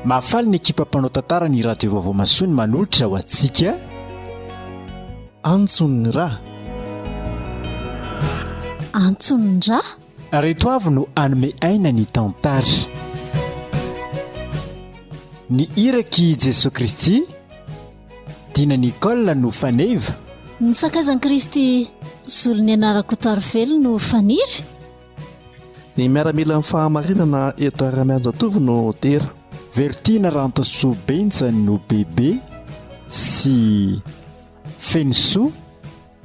Mahafaly ny ekipa mpanao tantara ny Radio Vaovao Masoa ny manolotra ho antsika. Antson'ny ra. Antson'ny ra. Reto avy no hanome aina ny tantara. Ny irak'i Jesoa Kristy, Dina Nicole no faneva. Ny sakaizan'i Kristy, Soloniaina Rakotoarivelo no faniry. Ny miaramilan'ny fahamarinana eto Ramianjatovo no dera. Vertiana Rantosoa Benja no bebe sy Fenosoa.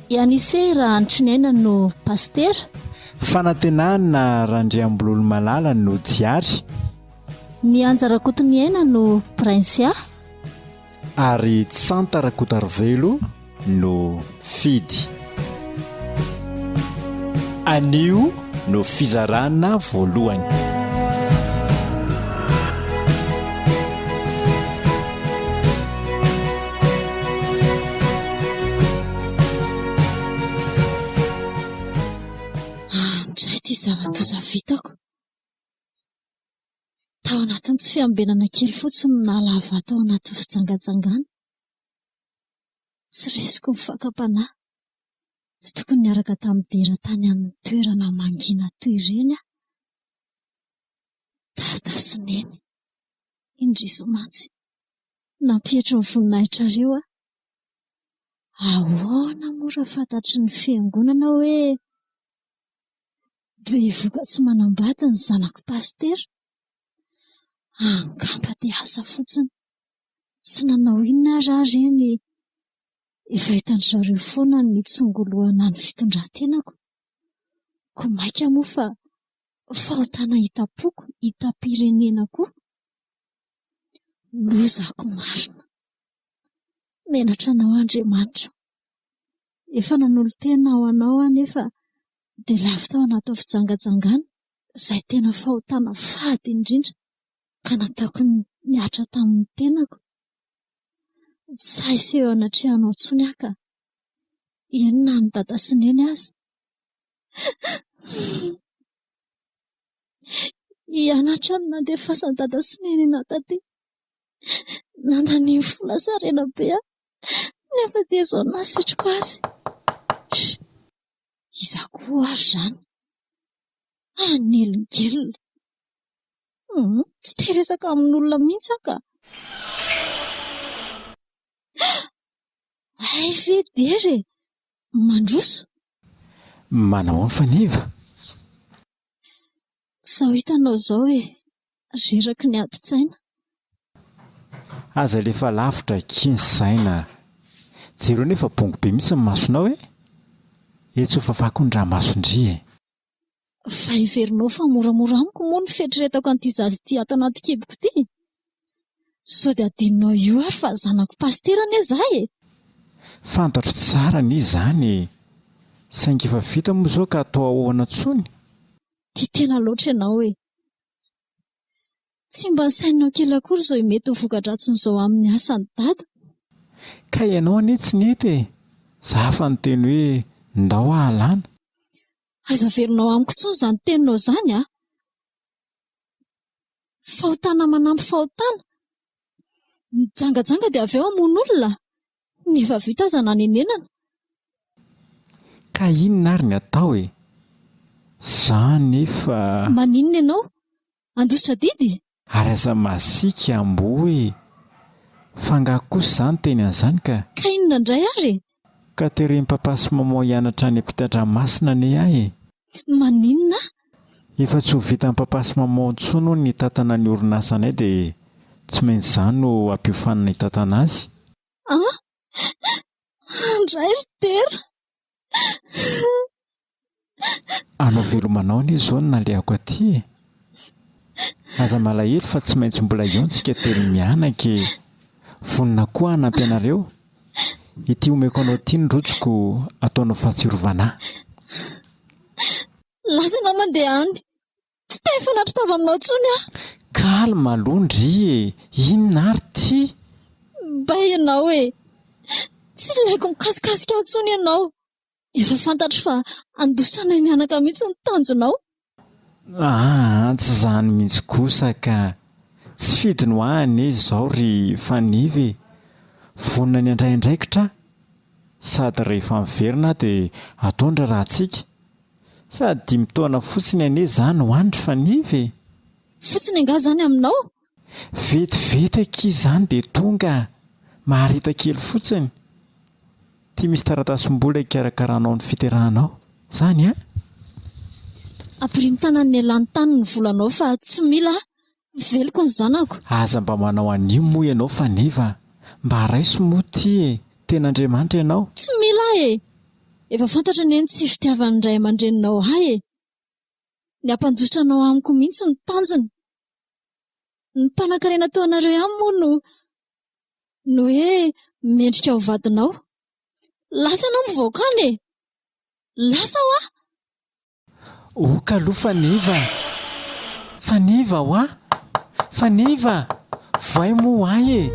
I Anise Rahantriniaina no pasitera. Fanantenana Randriambololomalala no diary. Ny Anja Rakotoniaina no Princia. Ary Tsanta Rakotarivelo no Fidy. Anio no fizarana voalohany. Andray ity zava-doza vitako. Tao anatin'ny tsy fiambenana kely fotsiny no nahalavo ahy tao anatin'ny fijangajangana. Tsy resiko ny fakam-panahy. Tsy tokony niaraka tamin'i Dera tany amin'ny toerana mangina toy ireny aho. Dada sy Neny, indrisy mantsy, nampietry ny voninahitrareo aho. Ahoana moa raha fantatry ny fiangonana hoe Bevoka tsy manambady ny zanako pasitera? Angamba dia asa fotsiny. Tsy nanao inona ary aho reny efa hitan-dry zareo foana ny nitsongolohana ny fitondran-tenako. Koa mainka moa fa fahotana hitam-poko, hitam-pirenena koa. Lozako marina. Menatra anao Andriamanitra. Efa nanolo-tena ho anao aho nefa dia lavo tao anatin'ny fijangajangana, izay tena fahotana fady indrindra ka nataoko nihatra tamin'ny tenako. Tsy sahy hiseho eo anatrehanao intsony aho ka. Eny na amin'i Dada sy Neny aza. Hianatra ny nandefasan'i Dada sy Neny anà taty. Nandaniany vola sy harena be aho, nefa dia izao no nasitriko azy. Iza koa ary izany? Hanelingelina. Hum, tsy te hiresaka amin'olona mihitsy aho ka. Hay ve Dera e! Mandroso. Manao ahoana Faneva? Izao hitanao izao e, reraky ny adin-tsaina. Aza alefa lavitra akia ny saina a! Jereo nefa bongo be mihitsy ny masonao e! Etsy ho fafako ny ramason-dry e! Fa heverinao fa moramora amiko moa ny fieritreretako an'ity zaza ity ato anaty kiboko ity? Sao dia adinonao io ary fa zanako pasitera anie za e! Fantatro tsara anie izany e! Saingy efa vita moa izao ka atao ahoana intsony? Tia tena loatra ianao e! Tsy mba nisainao kely akory izao mety ho voka-dratsin'izao amin'ny asan'i Dada. Ka ianao anie tsy nety e! Za fa niteny hoe ndao ahalana. Aza averinao amiko intsony izany teninao izany a! Fahotana manampy fahotana. Nijangajanga dia avy eo hamono olona? Ny efa vita aza nanenenana. Ka inona ary ny atao e? Za anefa. Maninona ianao? Handositra adidy? Ary aza masiaka amboa e! Fa angaha kosa za niteny an'izany ka! Ka inona indray ary e? Ka teren'i papa sy maman hianatra any ampitan-dranomasina anie aho e! Maninona? Efa tsy ho vitan'i papa sy maman intsony hono ny hitantana ny orinasanay dia tsy maintsy za no ampiofanina hitantana azy. An! Andray ry Dera! Anao velomanao anie izao no nalehako aty e! Aza malahelo fa tsy maintsy mbola eo ntsika telo mianaka e! Vonona koa hanampy anareo. Ity omeko anao ity ny rojoko ataonao fahatsiarovana ahy. Lasa ianao mandeha any. Tsy te hifanatri-tava aminao intsony aho. Calme aloha ndry e! Inona ary ity? Bay ianao e! Tsy ilaiko mikasikasika intsony ianao. Efa fantatro fa handositra anay mianaka mihitsy ny tanjonao. Aa, tsy izany mihitsy kosa ka! Tsy fidiny ho ahy anie izao ry Faneva e! Vonona ny handray andraikitra aho. Sady rehefa miverina aho dia atao ny raharahantsika. Sady dimy taona fotsiny anie izany ho any ry Faneva e! Fotsiny angaha izany aminao? Vetivety akia izany dia tonga, mahareta kely fotsiny. Ity misy taratasim-bola hikarakaranao ny fiterahanao. Izany an? Ampirimo tanan'ny elan'ny tany ny volanao fa tsy mila aho. Veloko ny zanako. Aza mba manao an'io moa ianao Faneva a! Mba raiso moa ity e! Tena Andriamanitra ianao. Tsy mila aho e! Efa fantatro anie ny tsy fitiavan'ny ray aman-dreninao ahy e! Ny hampandositra anao amiko mihitsy no tanjony. Ny mpanankarena toa anareo ihany moa no no hoe mendrika ho vadinao. Lasa ianao mivoaka any e! Lasa hoa! Ok aloha Faneva a! Faneva hoa! Faneva! Voay moa ahy e!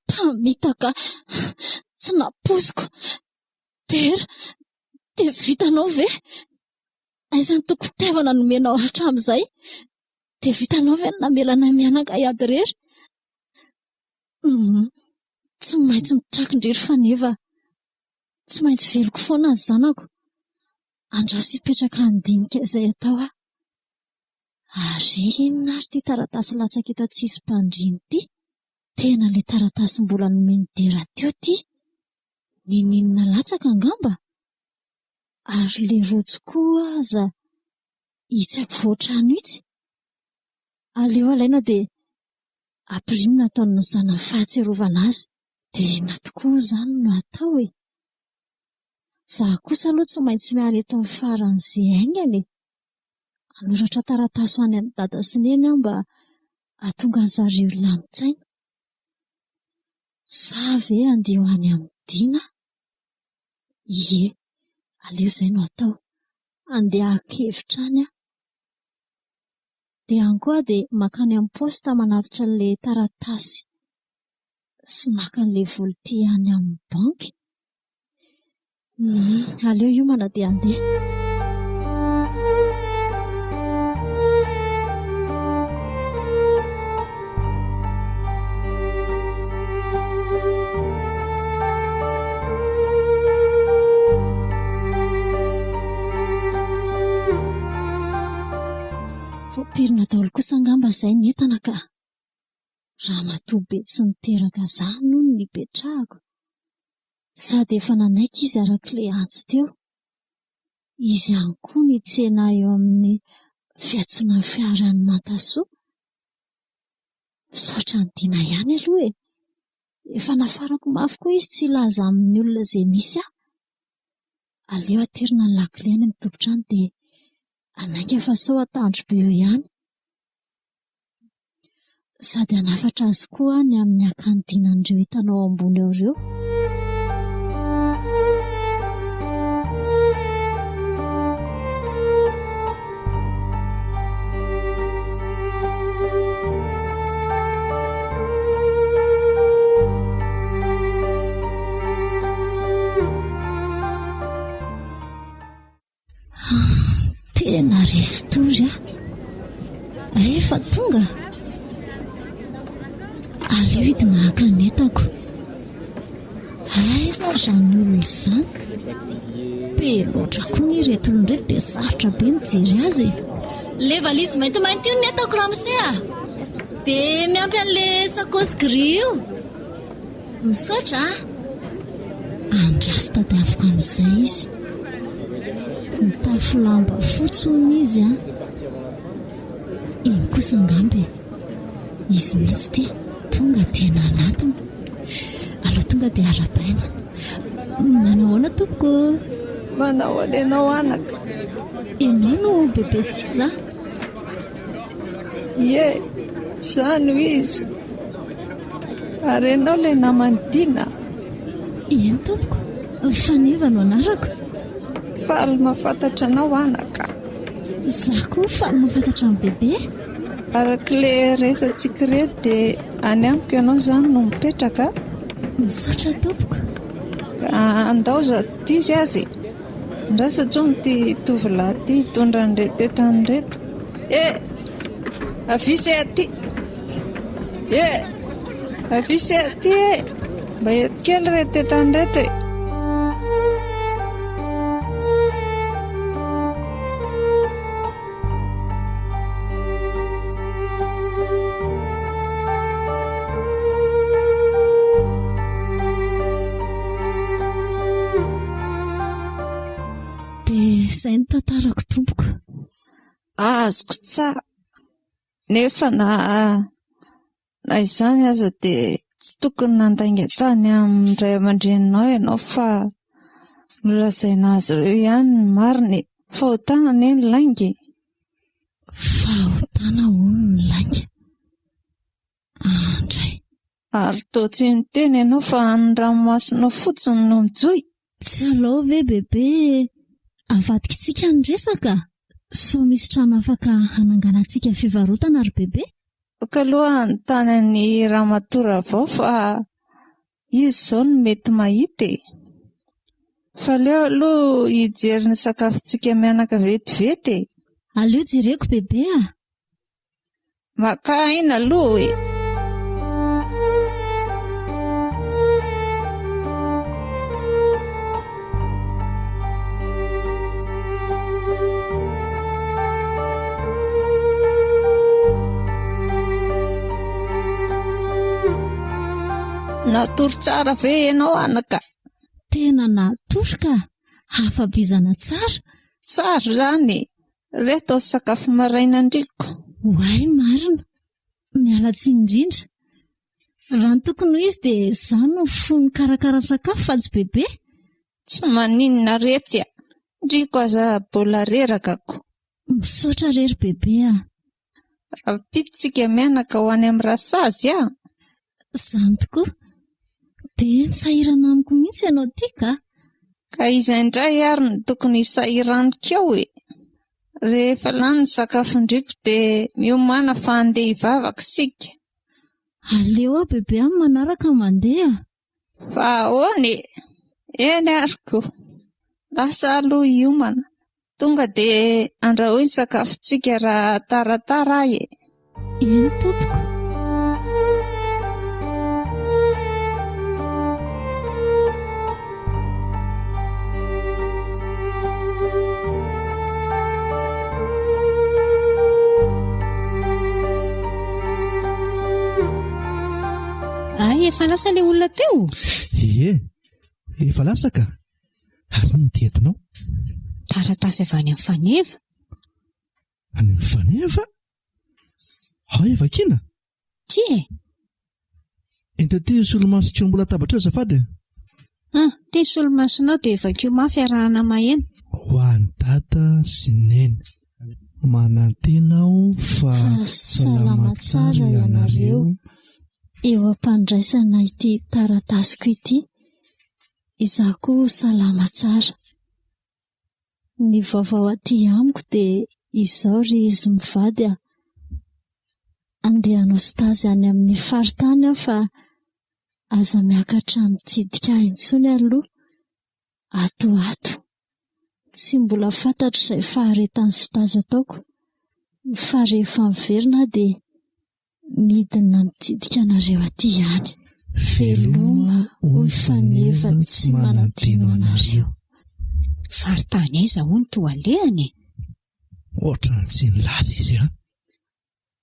Mpamitaka! Tsy nampoiziko. Dera, dia vitanao ve? Aiza ny tokim-pitiavana nomenao hatramin'izay? Dia vitanao ve ny namela anay mianaka hiady irery? Humm, tsy maintsy mitrakin-dry ry Faneva. Tsy maintsy veloko foana ny zanako. Andraso hipetraka handinika izay atao aho. Ary inona ary ity taratasy latsaka eto an-tsisim-pandriana ity? Tena ilay taratasy mbola nomen'i Dera teo ity. Niniana latsaka angamba? Ary ilay rojo koa aza itsy ampovoan-trano itsy. Aleo alaina dia ampirimina ataon'ny zanany fahatsiarovana azy. Dia inona tokoa izany no atao e? Izaho kosa aloha tsy maintsy miala eto amin'ny faran'izay haingana e! Hanoratra taratasy ho any amin'i Dada sy Neny aho mba hahatonga an-zareo hilamin-tsaina. Sa ve handeha ho any amin'i Dina aho? Ie, aleo izay no atao. Handeha haka hevitra any aho. Dia any koa aho dia mankany amin'ny paositra manatitra an'ilay taratasy sy maka an'ilay vola ity any amin'ny banky. Aleo hiomana dia handeha. Voapirina daholo kosa angamba izay ny entana ka. Ramatoa be tsy niteraka zany hono no ipetrahako. Sady efa nanaiky izy arak'ilay antso teo. Izy ihany koa no hitsena ahy eo amin'ny fiantsonan'ny fiara any Mantasoa. Misaotra an'i Dina ihany aloha e! Efa nafarako mafy koa izy tsy hilaza amin'ny olona izay misy ahy. Aleo aterina ny lakile any amin'ny tompon-trano dia hanainga fa sao hatandro be eo ihany. Sady hanafatra azy koa aho ny amin'ny hakany dinan'ireo hitanao ambony ao ireo. Tena resy tory aho. Efa tonga. Aleo hidina haka ny entako. Aiza ary izany olona izany? Be loatra koa anie ireto olona ireto dia sarotra be mijery azy e. Le valise maintimainty io ny entako ramose a! Dia miampy an'le sakaosy gris io. Misaotra a! Andraso tadiaviko amin'izay izy. Mitafy lamba fotsy hono izy an! Iny kosa angamba e! Izy mihitsy ity, tonga dia nanatona. Aleo tonga dia arahabaina. Manao ahoana tompoko ô? Manao ahoana ianao anaka? Ianao no bebe sisa? Ie, izaho no izy. Ary ianao ilay naman'i Dina? Eny tompoko, Faneva no anarako. Faly mahafantatra anao anaka. Izaho koa faly mahafantatra an'i Bebe. Araka ilay resatsika ireto dia any amiko ianao izany no mipetraka a? Misaotra tompoko. Ka andao izato izy aza e. Andraso intsony ity tovolahy ity hitondra an'ireto entana ireto. E! Avia se aty! E! Avia se aty e! Mba eto kely ireto entana ireto e! Dia izay ny tantarako tompoko. Azoko tsara. Nefa na na izany aza dia tsy tokony nandainga tany amin'ny ray aman-dreninao ianao fa nolazaina azy ireo ihany ny marina e. Fahotana anie ny lainga e. Fahotana hono ny lainga. Andray. Ary toa tsy niteny ianao fa ny ranomasonao fotsiny no mijohy? Tsy alao ve bebe avadikitsika ny resaka? Sao misy trano afaka hananganantsika fivarotana ry bebe? Aoka aloha hanontany an'i Ramatoa Ravao fa izy izao no mety mahita e! Fa aleo aloha hijery ny sakafontsika mianaka vetivety e! Aleo jereko bebe a! Maka aina aloha e! Natory tsara ve ianao anaka? Tena natory ka! Afa-bizana tsara! Tsara izany e! Reto ny sakafo maraina ndriko. Oay marina! Miala tsiny indrindra. Raha ny tokony ho izy dia izaho no fo nikarakara sakafo fa tsy bebe. Tsy maninona retsy a! Ndriko aza mbola reraka ko. Misaotra re ry bebe a! Rahampitso tsika mianaka ho any amin'ny rasazy a! Izany tokoa. Dia misahirana amiko mihitsy ianao ity ka! Ka iza indray ary no tokony hisahiraniko eo e? Rehefa lany ny sakafon-driko dia miomàna fa handeha hivavaka isika. Aleo aho bebe amin'ny manaraka mandeha. Fa ahoana e? Eny ary ko. Lasa aloha hiomana. Tonga dia andrahoy ny sakafontsika raha taratara aho e. Eny tompoko. Ay, efa lasa ilay olona teo? Ie, efa lasa ka. Ary inona ity entinao? Taratasy avy any amin'ny faneva. Any amin'ny faneva? Ao e, vakiana? Ty e! Ento aty io solomasoko eo ambony latabatra io azafady e. Ah, ty solomasonao dia vakio mafy arahana maheno. Ho an'i Dada sy Neny. Manantena aho fa salama tsara ianareo. Eo am-pandraisana ity taratasiko ity, izaho koa salama tsara. Ny vaovao aty amiko dia izao ry izy mivady a! Andeha hanao stage any amin'ny faritany aho fa aza miakatra mitsidika ahy intsony aloha ato ho ato. Tsy mbola fantatro izay faharetan'ny stage ataoko fa rehefa miverina aho dia Midina mitsidika anareo aty ihany. Veloma hoy Faneva tsy manadino anareo. Faritany aiza hono toa alehany e? Ohatran'ny tsy nilaza izy an!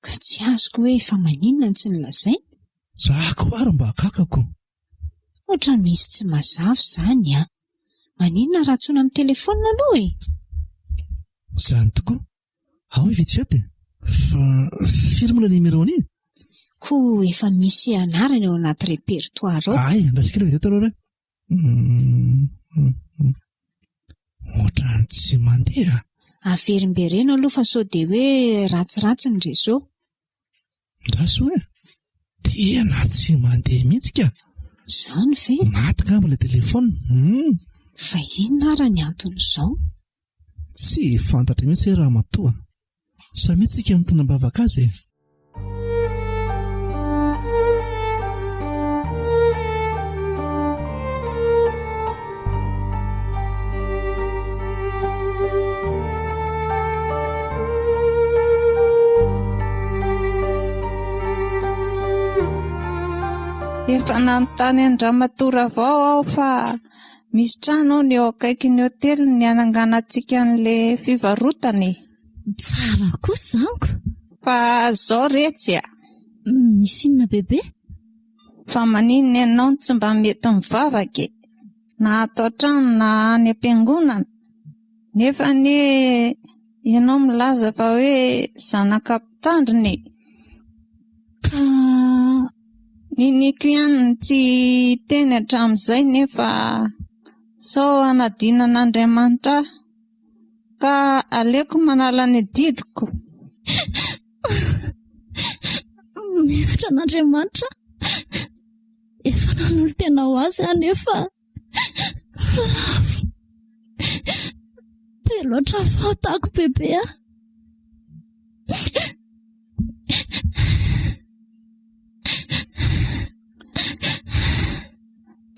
Ka tsy azoko hoe fa maninona no tsy nolazainy? Za koa ary mba gaga ko! Ohatran'ny misy tsy mazava izany an! Maninona raha antsoina amin'ny telefaonina aloha e? Izany tokoa! Ao i vite e! Fa firy moa ilay numéro an'iny? Koa efa misy anarany ao anaty répertoire ao. Ay, andraso kely vite aloha re. Ohatran'ny tsy mandeha. Averimbereno aloha fa sao dia hoe ratsiratsy ny réseau. Andraso e! Tena tsy mandeha mihitsy ka! Izany ve? Maty angamba ilay téléphone. Fa inona ara ny anton'izao? Tsy fantatra mihitsy hoe ramatoa. Samia tsika mitona am-bavaka azy e. Efa nanontany an-dRamatoa Ravao aho fa misy trano hono eo akaikin'ny hotely ny hananganantsika an'ilay fivarotana e. Tsara kosa izany ko. Fa zao retsy a. Misy inona bebe? Fa maninona ianao no tsy mba mety mivavaka e? Na ato an-trano na any am-piangonana. Nefa anie ianao milaza fa hoe zanaka mpitandrina e. Ka Niniako ihany ny tsy hiteny hatramin'izay nefa sao hanadinan'Andriamanitra ahy. Ka aleoko manala ny adidiko. Menatra an'Andriamanitra. Efa nanolo-tena ho azy aho nefa lavo. Be loatra ny fahotako bebe a.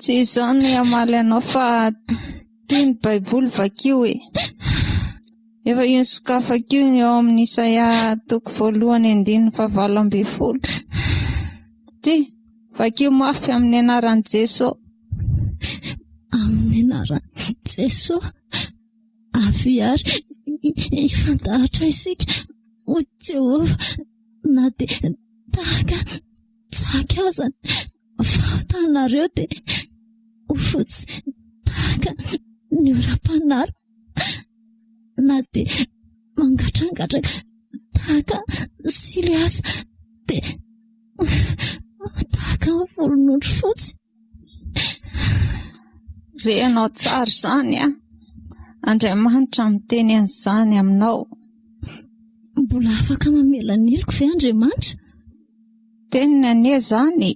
Tsy izao no hamaly anao fa tia ny Baiboly vakio e. Efa io sokafako io ny ao amin'ny Isaia toko voalohany andininy fahavalo ambin'ny folo. Ty, vakio mafy amin'ny anaran'i Jeso. Amin'ny anaran'i Jeso. Avia ary hifandahatra isika, hoy Jehovah, na dia tahaka tsaky aza ny fahotanareo dia ho fotsy tahaka ny oram-panala, na dia mangatrangatraka tahaka ny sily aza dia tahaka ny volon'ondry fotsy. Renao tsara izany an! Andriamanitra miteny an'izany aminao. Mbola afaka mamela ny heloko ve Andriamanitra? Teniny anie izany.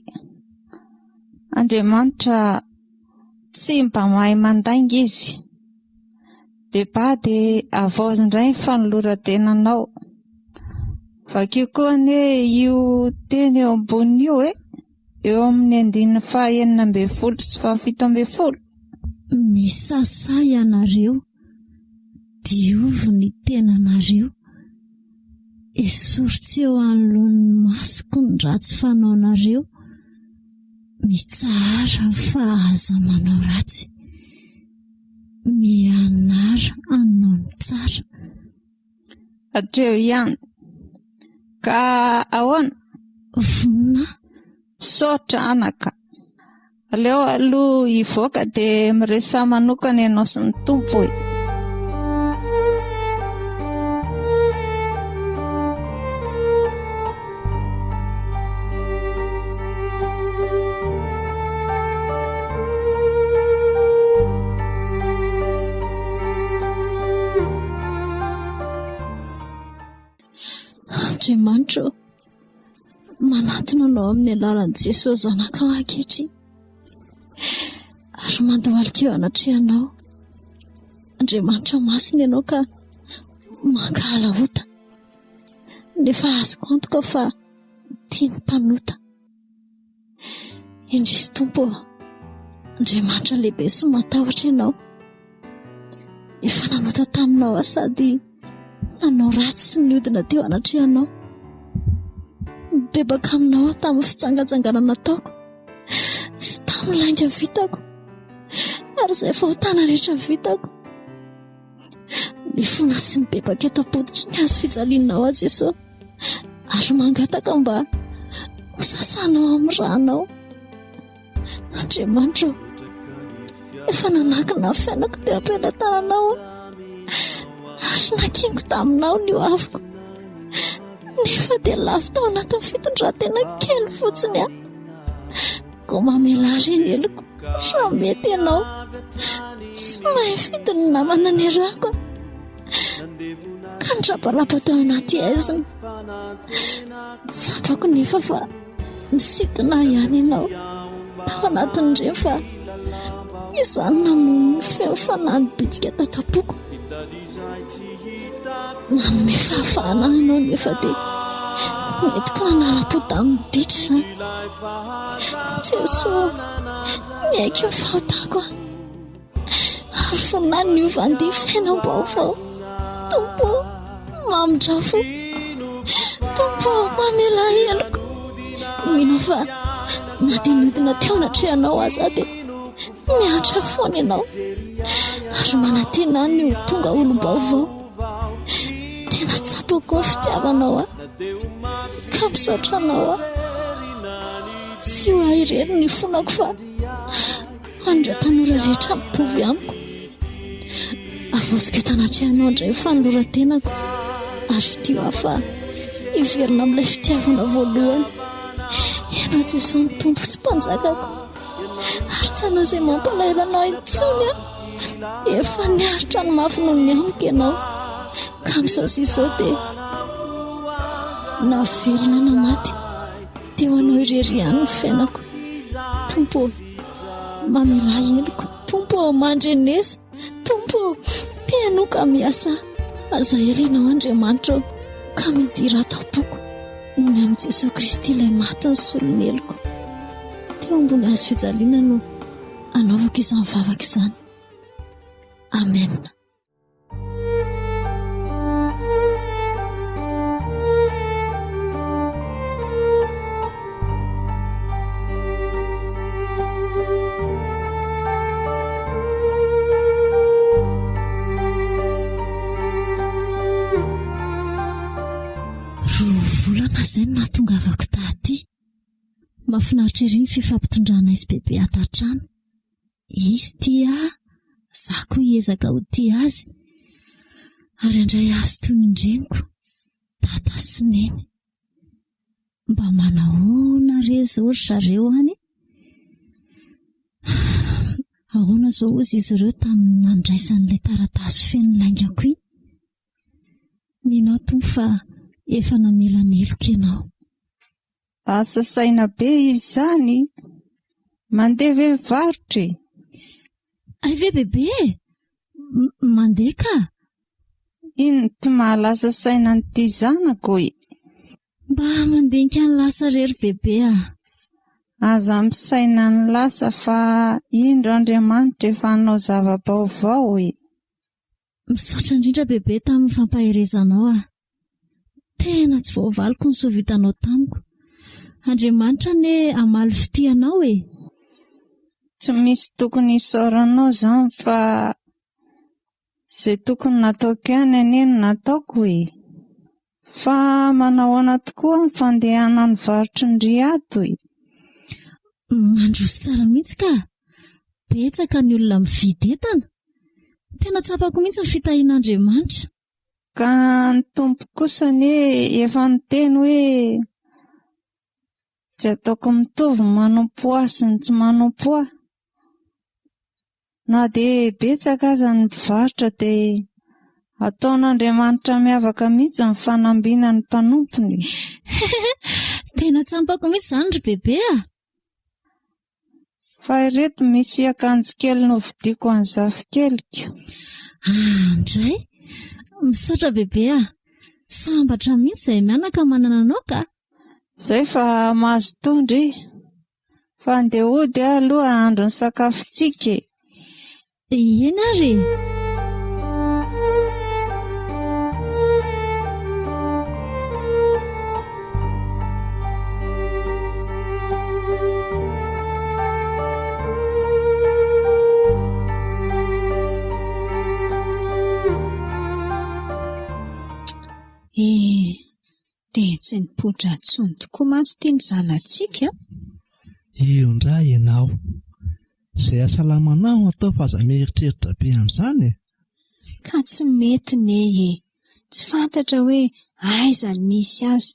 Andriamanitra tsy mba mahay mandainga izy. Bebaha dia havaozy indray ny fanoloran-tenanao. Vakio koa anie io teny eo amboniny io e. Eo amin'ny andininy faha-16 sy faha-17. Misasà ianareo, diovy ny tenanareo. Esory tsy eo anoloan'ny masoko ny ratsy fanaonareo. Mitsahara fa aza manao ratsy. Mianara hanao ny tsara. Hatreo ihany. Ka ahoana? Vonona. Misaotra anaka. Aleo aloha hivoaka dia miresaha manokana ianao sy ny Tompo e. Andriamanitra ô, manatona Anao amin'ny alalan'i Jesosy Zanakao ankehitriny ary mandohalika eo anatrehanao. Andriamanitra masina Ianao ka mankahala ota, nefa azoko antoka fa tia ny mpanota. Indrisy Tompo ô, Andriamanitra lehibe sy matahotra Ianao. Efa nanota taminao aho sady nanao ratsy sy niodina teo anatrehanao. Nibebaka aminao aho tamin'ny fijangajangana nataoko sy tamin'ny lainga vitako ary izay fahotana rehetra vitako. Mifona sy mibebaka eto am-pototry ny hazo fijalianao aho Jesosy ary mangataka mba ho sasanao amin'ny ranao. Andriamanitra ô, efa nanankina ny fiainako teo am-pelatananao aho ary nankiniko taminao ny hoaviko. Nefa dia lavo tao anatin'ny fitondran-tena kely fotsiny aho. Koa mamelà re ny heloko raha mety ianao. Tsy mahay mifidy ny namana niarahako aho ka nirabalaba tao anaty haizina. Tsapako nefa fa nisintona ahy ihany ianao tao anatin'ireny fa izany namono ny feo fanahy nibitsika tato am-poko. Nanome fahafahana ahy ianao nefa dia nentiko nanara-po tamin'ny ditra izany. Jesoa ô, miaiky ny fahotako aho. Ary vonona ny hiova an'ity fiainam-baovao. Tompo ô, mamindrà fo. Tompo ô, mamelà heloka. Mino aho fa na dia nihodina teo anatrehanao aza aho dia miantra foana ianao. Ary manantena ny ho tonga olom-baovao. Tena tsapako ny fitiavanao ahy. Ka misaotra anao aho. Tsy ho ahy irery ny fonako fa an'ireo tanora rehetra mitovy amiko. Havaoziko eto anatrehanao indray ny fanoloran-tenako ary ity aho fa hiverina amin'ilay fitiavana voalohany. Ianao Jesoa ny Tompo sy Mpanjakako ary tsy hanao izay mampalahelo anao intsony aho. Efa niaritra ny mafy noho ny amiko ianao ka amin'izao sy izao dia na velona na maty dia ho anao irery ihany ny fiainako. Tompo ô, mamelà heloka. Tompo ô, mandrenesa. Tompo ô, mpihainoa ka miasà. Aza ela ianao Andriamanitra ô, ka midira ato am-poko. Noho ny amin'i Jesoa Kristy ilay maty nisolo ny heloko. Teo ambony hazo fijaliana no anaovako izany vavaka izany. Amen. Roa volana izay no nahatongavako taty. Mahafinaritra ery ny fifampitondranay sy bebe ato an-trano. Izy tia ahy, izaho koa hiezaka ho tia azy ary handray azy toy ny reniko, dada sy neny. Mba manahoana re izao ry zareo any e? Ahoana izao hozy izy ireo tamin'ny nandraisan'ilay taratasy feno laingako iny? Mino aho Tompo fa efa namela ny heloka ianao. Lasa saina be izy izany. Mandeha ve mivarotra e? Hay ve bebe e? Mandeha ka. Inona ty mahalasa saina an'ity zanako e? Mba mandinika ny lasa re ry bebe a! Aza misaina ny lasa fa indro Andriamanitra efa hanao zava-baovao e! Misaotra indrindra bebe tamin'ny fampaherezanao aho. Tena tsy voavaliko ny soa vitanao tamiko. Andriamanitra anie hamaly fitia anao e! Tsy misy tokony hisaoranao izany fa izay tokony nataoko ihany anie no nataoko e! Fa manahoana tokoa ny fandehanan'ny varotry ny ry ato e? Mandroso tsara mihitsy ka! Betsaka ny olona mividy entana. Tena tsapako mihitsy ny fitahian'Andriamanitra. Ka ny Tompo kosa anie efa niteny hoe tsy ataoko mitovy ny manompo ahy sy ny tsy manompo ahy. Na dia betsaka aza ny mpivarotra dia ataon'Andriamanitra miavaka mihitsy ny fanambina ny mpanompony. Tena tsampako mihitsy izany ry bebe a! Fa ireto misy akanjo kely novidiako an'i zafikeliko. Ah, ndray! Misaotra bebe a! Sambatra mihitsy izahay mianaka manana anao ka! Izay fa mazotoa ndry! Fa andeha hody aho aloha hahandro ny sakafontsika e! Eny ary e! Eh, dia tsy nipoitra intsony tokoa mantsy ity ny zanatsika. Eo indray ianao. Izay hasalamanao atao fa aza mieritreritra be amin'izany e. Ka tsy mety ne e. Tsy fantatra hoe aiza ny misy azy,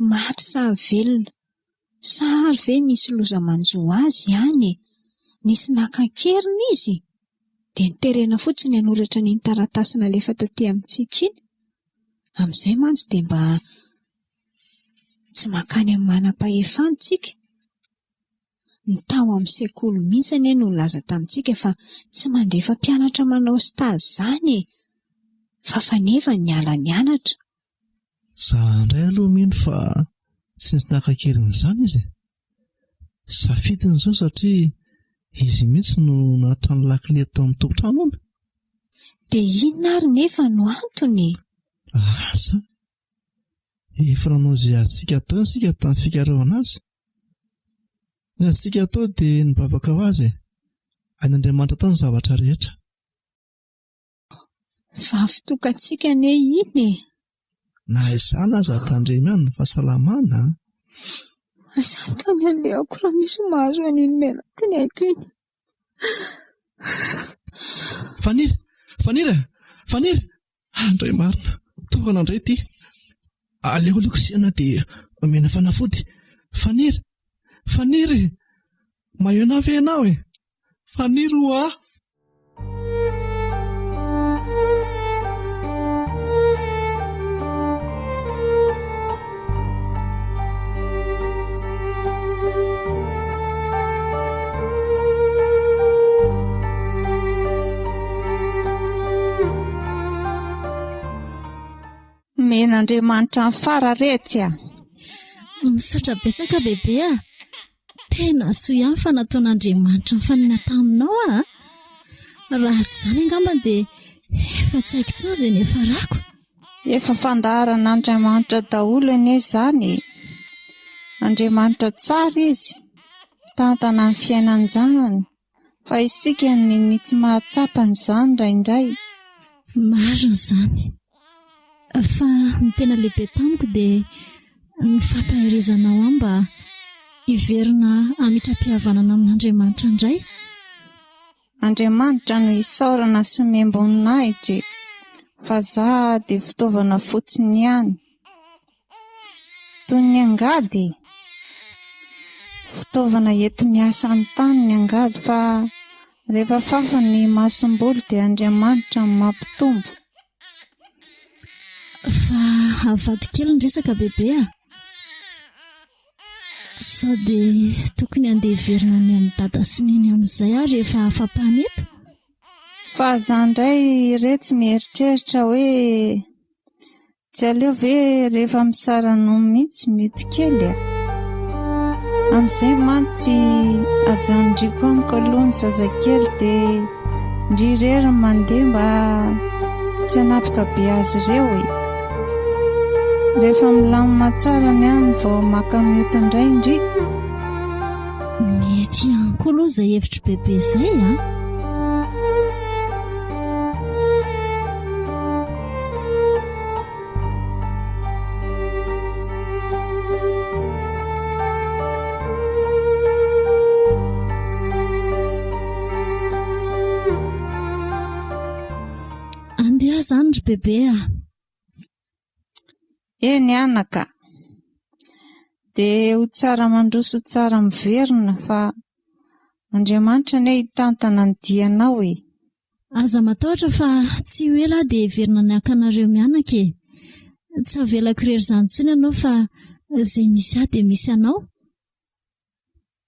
maty sa velona. Sa ary ve misy loza manjo azy any e? Nisy naka an-keriny izy? Dia noterena fotsiny hanoratra an'iny taratasy nalefa taty amintsika iny? Amin'izay mantsy dia mba tsy mankany amin'ny manam-pahefana isika. Ny tao amin'ny sekoly mihitsy anie no nilaza tamintsika fa tsy mandefa mpianatra manao stage izany e! Fa faneva ny niala nianatra. Za indray aloha mino fa tsy nisy naka an-keriny izany izy e! Safidiny izao satria izy mihitsy no nahatry ny lakile tao amin'ny tompon-trano hono. Dia inona ary nefa no antony e? Asa! Efa nanao izay azontsika atao isika tamin'ny fikarohana azy. Ny azontsika atao dia ny mivavaka ho azy e! Hain'Andriamanitra atao ny zavatra rehetra. Vavy tokantsika anie iny e! Na izany aza tandremo ihany ny fahasalamana an! Aiza ny tany alehako raha misy mahazo an'iny menaky ny aiko iny? Faniry! Faniry e! Faniry! Andray marina! Torana indray ity! Aleo aloha kosehina dia omena fanafody! Faniry! Faniry! Maheno ahy ve ianao e? Faniry hoa! Nomen'Andriamanitra ny fara retsy a! Misaotra betsaka bebe a! Tena soa ihany fa nataon'Andriamanitra nifanena taminao aho a! Raha tsy izany angamba dia efa tsy haiko intsony izay niafarako. Efa fandaharan'Andriamanitra daholo anie izany e! Andriamanitra tsara Izy, mitantana ny fiainan-janany, fa isika no ninia tsy mahatsapa an'izany indraindray. Marina izany. Fa ny tena lehibe tamiko dia ny fampaherezanao ahy mba hiverina hamitram-pihavanana amin'Andriamanitra indray. Andriamanitra no isaorana sy omem-boninahitra e! Fa za dia fitaovana fotsiny ihany. Toy ny angady e! Fitaovana enti-miasa amin'ny tany ny angady fa rehefa fafa ny masomboly dia Andriamanitra no mampitombo. Fa avadiko kely ny resaka bebe a! Sao dia tokony handeha hiverina any amin'i Dada sy Neny amin'izay aho rehefa afa-pana eto? Fa za indray iretsy mieritreritra hoe tsy aleo ve rehefa misara-nono mihitsy mioty kely a? Amin'izay mantsy ajanondriko amiko aloha ny zazakely dia ndry irery no mandeha mba tsy hanapaka be azy ireo e. Rehefa milamina tsara ny any vao maka mioty indray ndry. Mety ihany koa aloha izay hevitr'i Bebe izay a. Andeha izany ry bebe a! Eny anaka. Dia ho tsara mandroso ho tsara miverina fa Andriamanitra anie hitantana ny dianao e! Aza matahotra fa tsy ho ela aho dia hiverina any haka anareo mianaka e! Tsy havelako irery izany intsony ianao fa izay misy ahy dia misy anao.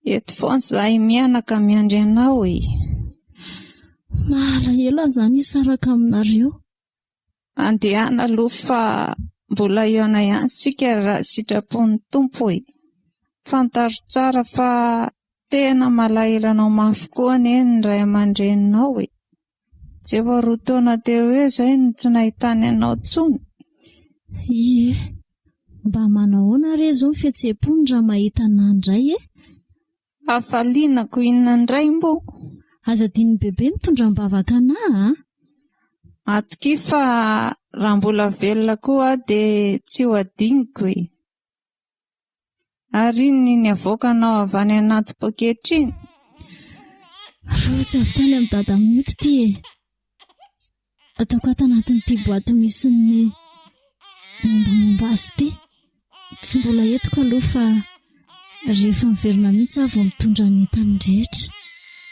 Eto foana izahay mianaka miandry anao e! Malahelo aho izany hisaraka aminareo. Andehana aloha fa mbola hihaona ihany isika raha sitrapon'ny Tompo e! Fantaro tsara fa tena malahelo anao mafy koa anie ny ray aman-dreninao e! Tsy efa roa taona teo eo izay no tsy nahitany anao intsony. Ie, mba manahoana re izao ny fihetseham-pony raha mahita anà indray e? Hafaliana ko inona indray moa? Aza adinon'i Bebe mitondra am-bavaka anà a! Matokia fa raha mbola velona koa aho dia tsy ho adinoko e! Ary inona iny avoakanao avy any anaty poketra iny? Rojo avy tany amin'i Dada Mioty ity e! Ataoko ato anatin'ity boaty misy ny mombamomba azy ity. Tsy mbola entiko aloha fa rehefa miverina mihitsy aho vao mitondra ny entany rehetra.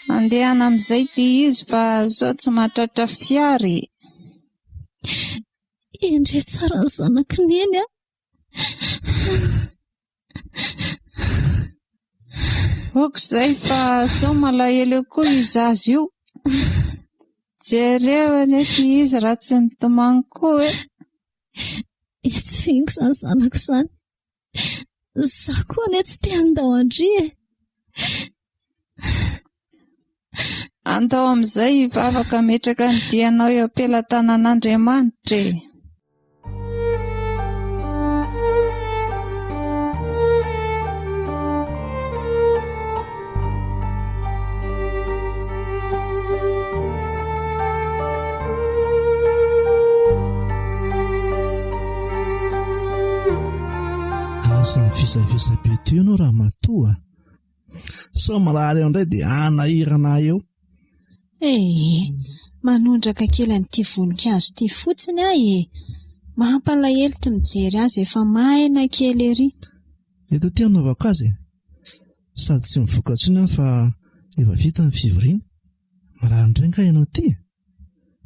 Mandehana amin'izay ity izy fa sao tsy mahatratra fiara e! Endrey tsara ny zanak'i Neny a! Ok izay fa sao malahelo eo koa io zaza io. Jereo anie ity izy raha tsy mitomany koa e! Etsy fihiniko izany zanako izany. Izaho koa anie tsy te handao an-dry e! Andao amin'izay hivavaka hametraka ny dianao eo am-pelatanan'Andriamanitra e! Aza mivisavisa be teo ianao ramatoa a! Sao marary eo indray dia hanahirana ahy eo. Ee, manondraka kely an'ity voninkazo ity fotsiny aho e! Mampalahelo ty mijery azy efa maina kely ery. Eto aty anaovako azy e! Sady tsy mivoaka intsony aho fa efa vita ny fivoriana. Marary indray angaha ianao ity e?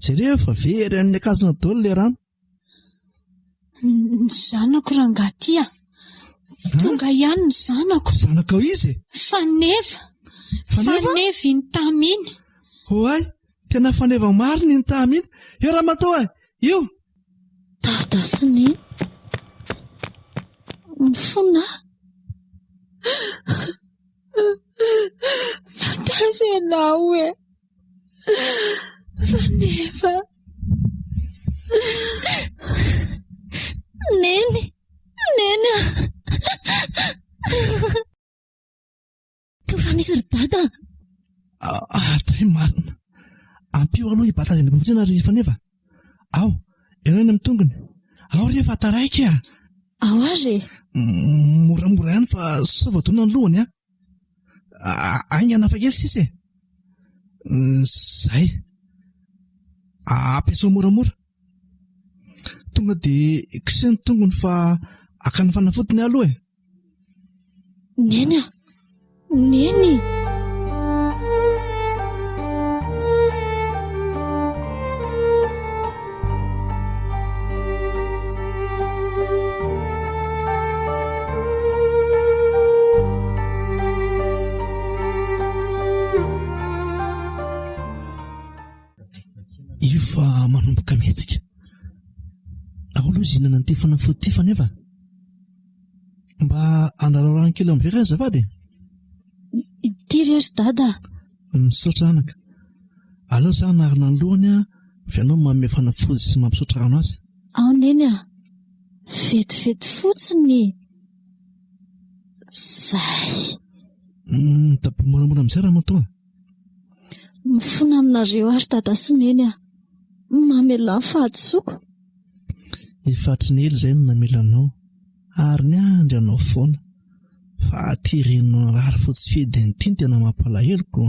Jereo fa very any amin'ny akanjona daholo ilay rano. Ny zanako rangahy ty a! Tonga ihany ny zanako. Zanakao iza e? Faneva. Faneva? Faneva iny tamy iny. Oay, tena faneva marina iny tamy iny. Eo ramatoa e! Io! Dada sy Neny. Mifona aho. Fa taiza ianao e? Faneva. Neny, Neny a! Torana izy ry dada. Hatray marina. Ampio aloha hibata azy any am-pamonjena ry Faneva. Ao, ianao eny amin'ny tongony. Ao re fa taraiky a! Ao ary e! Moramora ihany fa sao voadona ny lohany a! Haingana fa kely sisa e! Zay. Apetraho moramora. Tonga dia kiseho ny tongony fa hakana fanafodiny aloha e! Neny a! Neny! Io fa manomboka mihetsika. Ao aloha izy hihinana an'ity fanafody ity fa nefa. Mba andrarao rano kely amin'ny vera azafady e. Ity re ry dada. Misaotra anaka. Aleo za hanarina ny lohany a, fa ianao manome fanafody sy mampisotro rano azy. Ao neny a. Vetivety fotsiny. Zay. Mitapo moramora amin'izay ramatoa. Mifona aminareo ary dada sy neny a. Mamelà ny fahadisoako. Efa hatry ny ela izay no namela anao ary niandry anao foana. Fa aty reninao narary fo tsy fidiny ity no tena mampalahelo ko.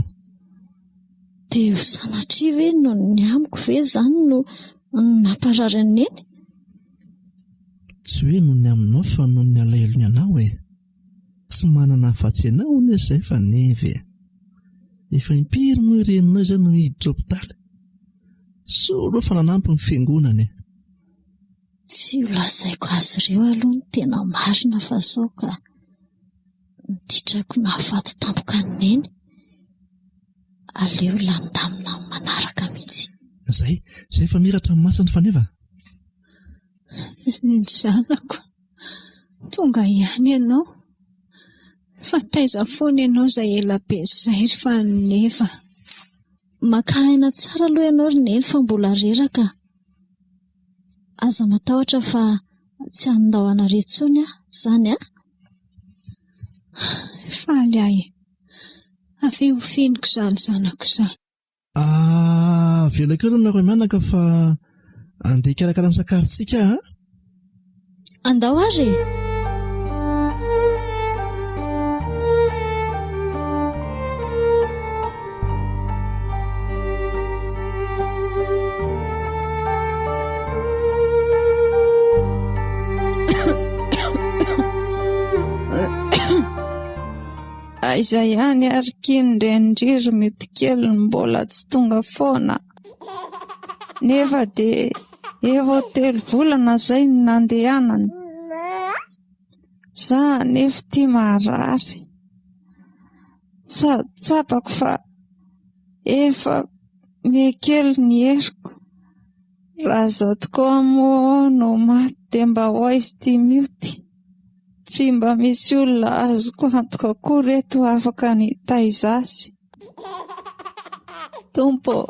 Dia ho sanatria ve noho ny amiko ve izany no namparary an'i Neny? Tsy hoe noho ny aminao fa noho ny alahelony anao e. Tsy manana afa-tsy ianao anie izay fa Neve e. Efa impiry moa i reninao izay no niditra hopitaly? Soa aloha fa nanampy ny fiangonana e. Tsy ho lazaiko azy ireo aloha ny tena marina fa sao ka ny ditrako nahafaty tampoka an'i Neny. Aleo lamindamina amin'ny manaraka mihitsy. Izay, izay efa mihiratra ny masony Faneva. Ny zanako, tonga ihany ianao. Fa taiza foana ianao izay ela be izay ry Faneva. Maka aina tsara aloha ianao ry Neny fa mbola reraka. Aza matahotra fa tsy handao anareo intsony aho, izany an? Faly aho e. Avia ho fihiniko izany zanako izany. Avela kely aloha nareo mianaka fa andeha hikarakara ny sakafontsika aho a. Andao ary e! Aiza ihany ary ky ny renin-dry ry mety kely no mbola tsy tonga foana. Nefa dia efa ho telo volana izay no nandehanany. Za anefa ity marary. Sady tsapako fa efa. Mihakely ny heriko. Raha izaho tokoa moa no maty dia mba ho aiza ity mioty? Tsy mba misy olona azoko antoka akory eto afaka ny hitaiza azy. Tompo ô,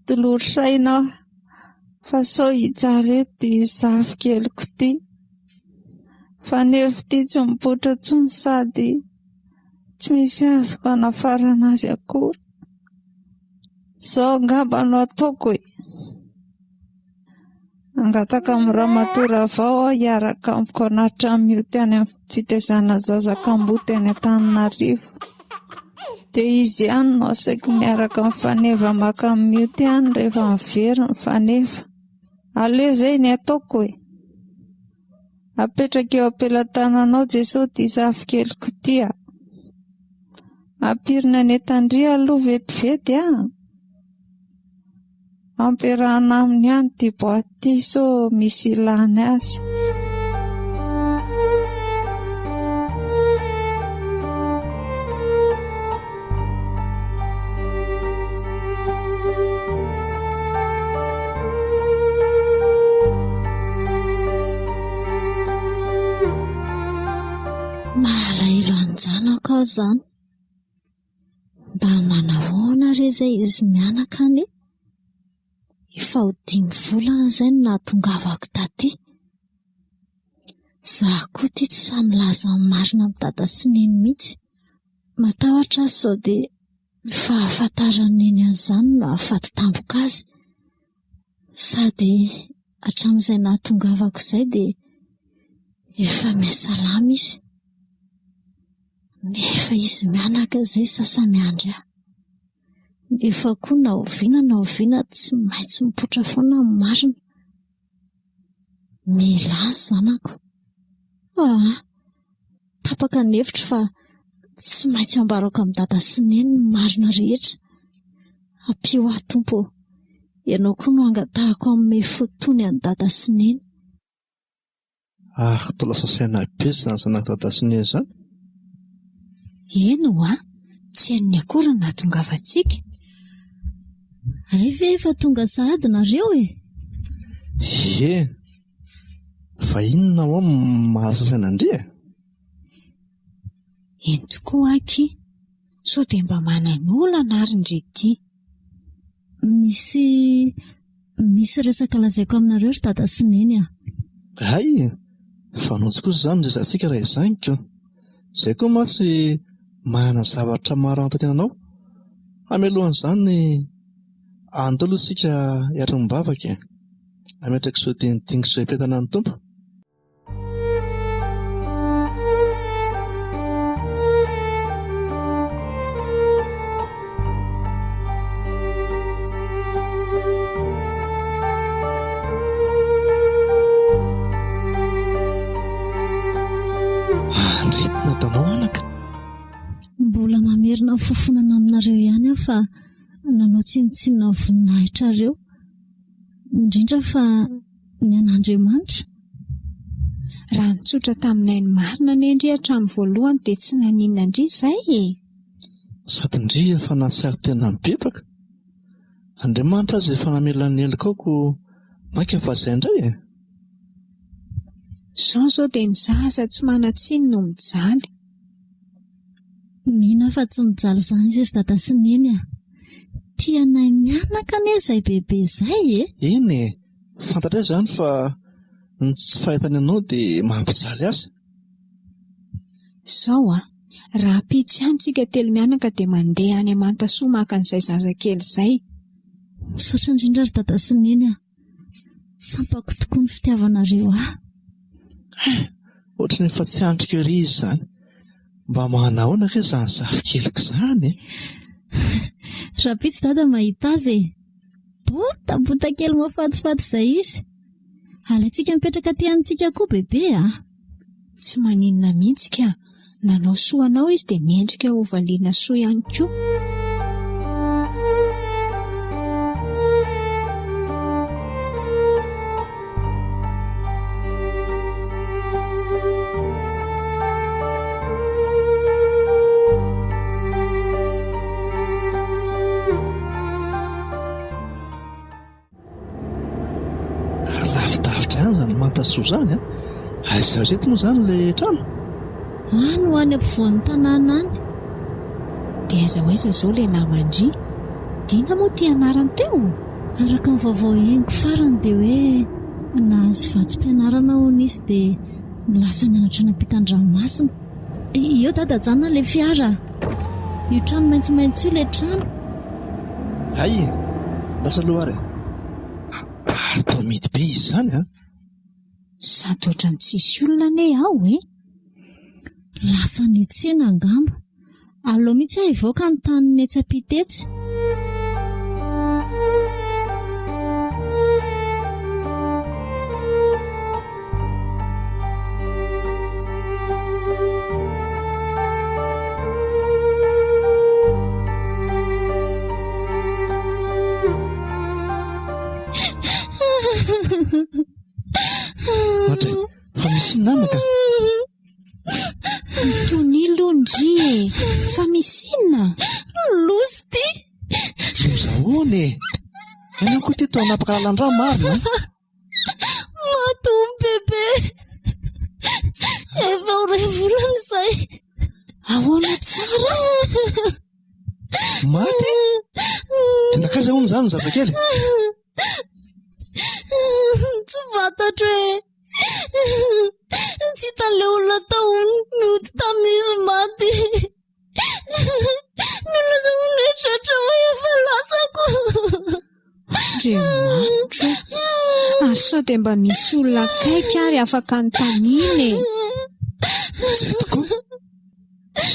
tolory saina aho fa sao hijaly eto ity zafikeliko ity. Fa nefa ity tsy mipoitra intsony sady tsy misy azoko anafarana azy akory. Izao angamba no ataoko e! Hangataka amin'i Ramatoa Ravao aho hiaraka amiko hanatitra an'i Mioty any amin'ny fitaizana zaza kamboty any Antananarivo. Dia izy ihany no asaiko miaraka amin'ny Faneva maka an'i Mioty any rehefa miverina ny Faneva. Aleo izay ny ataoko e! Apetraka eo am-pelatananao Jesoa ity zafikeliko ity a! Ampirina any Antandria aloha vetivety a! Ampiarahana aminy ihany ity boaty ity sao misy ilany azy. Malahelo an-janako aho izany. Mba manahoana re izay izy mianaka anie? Efa ho dimy volana izay no nahatongavako taty. Izaho koa ity tsy sahy milaza ny marina amin'i Dada sy Neny mihitsy. Matahotra aho sao dia ny fahafantaran'i Neny an'izany no hahafaty tampoka azy. Sady hatramin'izay nahatongavako izay dia efa mihasalama izy. Nefa izy mianaka izay sasa miandry ahy. Nefa koa na oviana na oviana tsy maintsy mipoitra foana ny marina. Mila azy zanako. Aa! Tapaka ny hevitro fa tsy maintsy ambarako amin'i Dada sy Neny ny marina rehetra. Ampio aho Tompo ô! Ianao koa no angatahako hanome fo tony an'i Dada sy Neny. Ary toa lasa saina be izany zanak'i Dada sy Neny izany. Eny ho'a, tsy henony akory ny nahatongavantsika. Hay ve efa tonga sahady nareo e? Ie, fa inona ho'a no mahalasa saina an-dry e? Eny tokoa aky, sao dia mba manan'olana ary ndry ity. Misy misy resaka lazaiko aminareo ry dada sy neny a. Hay! Fanaontsy kosa izany ny resatsika raha izany ko. Izay koa mantsy manana zavatra maro hanontaniana anao. Hamelohan'izany andao aloha isika hiara-mivavaka e. Hametraka izao dinidinika izao hipetrahana ny Tompo. Andretina tanao anaka. Mbola mamerina ny fofonana aminareo ihany aho fa nanao tsinontsinona ny voninahitrareo. Indrindra fa ny an'Andriamanitra. Raha nitsotra taminay ny marina anie ndry hatramin'ny voalohany dia tsy naninona ndry izay e! Sady ndry efa nahatsiaro tena nibebaka. Andriamanitra aza efa namela ny helokao koa mainka fa izay indray e! Izao izao dia ny zaza tsy manan-tsiny no mijaly. Mino aho fa tsy mijaly izany izy ry dada sy neny a! Tia anay mianaka anie izay bebe izay e! Eny e! Fantatray izany fa ny tsy fahitany anao dia mampijaly azy. Izao an! Rahampitso ihany tsika telomianaka dia mandeha any Amantasoa maka an'izay zazakely izay. Misaotra indrindra ry dada sy neny a! Tsampako tokoa ny fitiavanareo ahy. Hay! Ohatran'ny efa tsy andriko ery izy izany. Mba manahoana kay izany zafikeliko izany e? Rahampitso dada mahita azy e! Botabota kely mahafatifaty izay izy. Alaintsika mipetraka aty amintsika koa bebe a! Tsy maninona mihitsy ka! Nanao soa anao izy dia mendrika ho valiana soa ihany koa. izany Mantasoa izany an! Aiza aiza eto moa izany ilay trano? Any ho any ampovoan'ny tanàna any. Dia aiza ho aiza izao ilay naman-dry? Dina moa ity anarany teo? Araka ny vaovao henoko farany dia hoe nahazo vatsim-pianarana hono izy dia lasa nianatra any ampitan-dranomasina. Eo dada ajanona ilay fiara a! Io trano maitsomaitso io ilay trano. Hay e! Lasa aloha ary e! Ary toa mihidy be izy izany an! Sady ohatran'ny tsisy olona anie ao e! Lasa niantsena angamba. Aleo mihitsy aho hivoaka ny taniny etsy ampita etsy. Ohatra e, fa misy inona anaka? Mitonia aloha ndry e! Fa misy inona? Loza ity! Loza ahoana e? Ianao koa ity toa hanapaka lalan-drà marina an! Maty hono bebe! Efa ho iray volana izay. Ahoana tsara? Maty? Dia nankaiza hono izany ny zazakely? Tsy fantatro e! Tsy hitan'ilay olona tao hono mioty tamin'izy maty. Ny olona izay hono nieritreritra hoe efa lasako. Andriamanitro o! Ary sao dia mba misy olona akaiky ary afaka anontaniana e? Izay tokoa.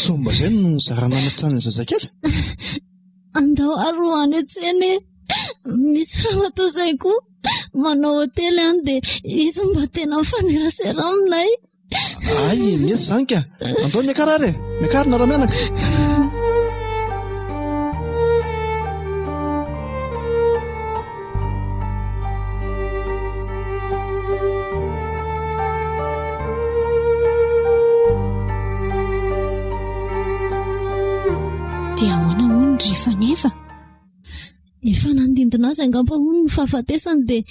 Sao mba izay no nizarana ny tranon'ny zazakely? Andao ary ho any an-tsena e! Misy ramatoa izay koa manao hotely any dia izy mba tena mifanerasera aminay. Ay, mety izany ka! Andao miakara ary e! Miakarina ramianaka! Dia ahoana hono ry Faneva? Efa nandindona azy angamba hono ny fahafatesany dia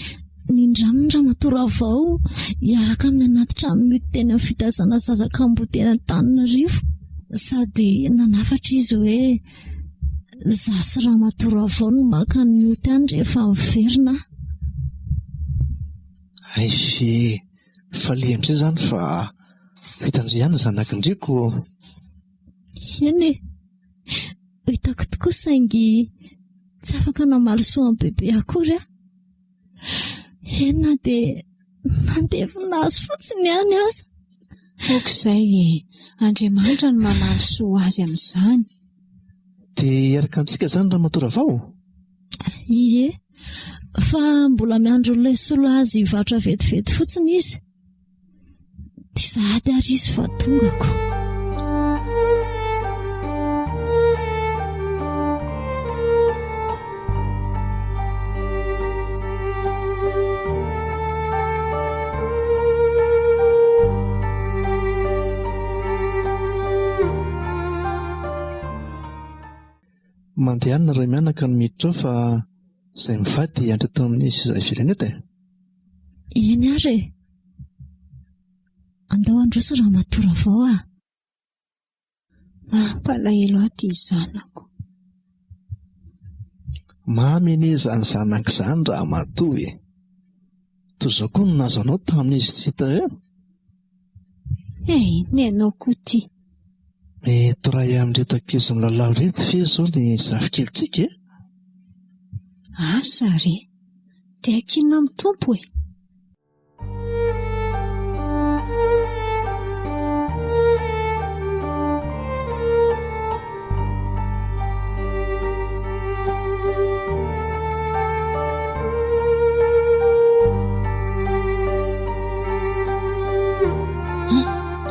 nindraminy Ramatoa Ravao hiaraka aminy anaty trano mioty teny amin'ny fitaizana zaza kamboty teny Antananarivo. Sady nanafatra izy hoe za sy Ramatoa Ravao no maka ny mioty any rehefa miverina aho. Hay ve, faly amin'izay izany fa vitan-dry ihany ny zanak'ndry ko. Eny e, hitako tokoa saingy tsy afaka namaly soa an'i Bebe akory aho. Eny na dia nandevina azy fotsiny ihany aza. Aoka izay e, Andriamanitra no mamaly soa azy amin'izany. Dia hiaraka amintsika izany Ramatoa Ravao? Ie, fa mbola miandry olona hisolo azy hivarotra vetivety fotsiny izy. Dia sahady ary izy fa tongako. Mandehana ray mianaka no miditra ao fa izay mivady hiandry eto amin'ny seza ivelany eto e. Eny ary e. Andao handroso Ramatoa Ravao ah. Mampalahelo ahy ity zanako. Mamy anie izany zanaka izany Ramatoa e. Toy izao koa no nahazo anao tamin'izy tsy hita eo. Eh, inona ianao koa ity? Mety iray amin'ireto ankizy milalao ireto ve izao ilay zafikelintsika e? Asa re! Dia ankinina amin'ny Tompo e!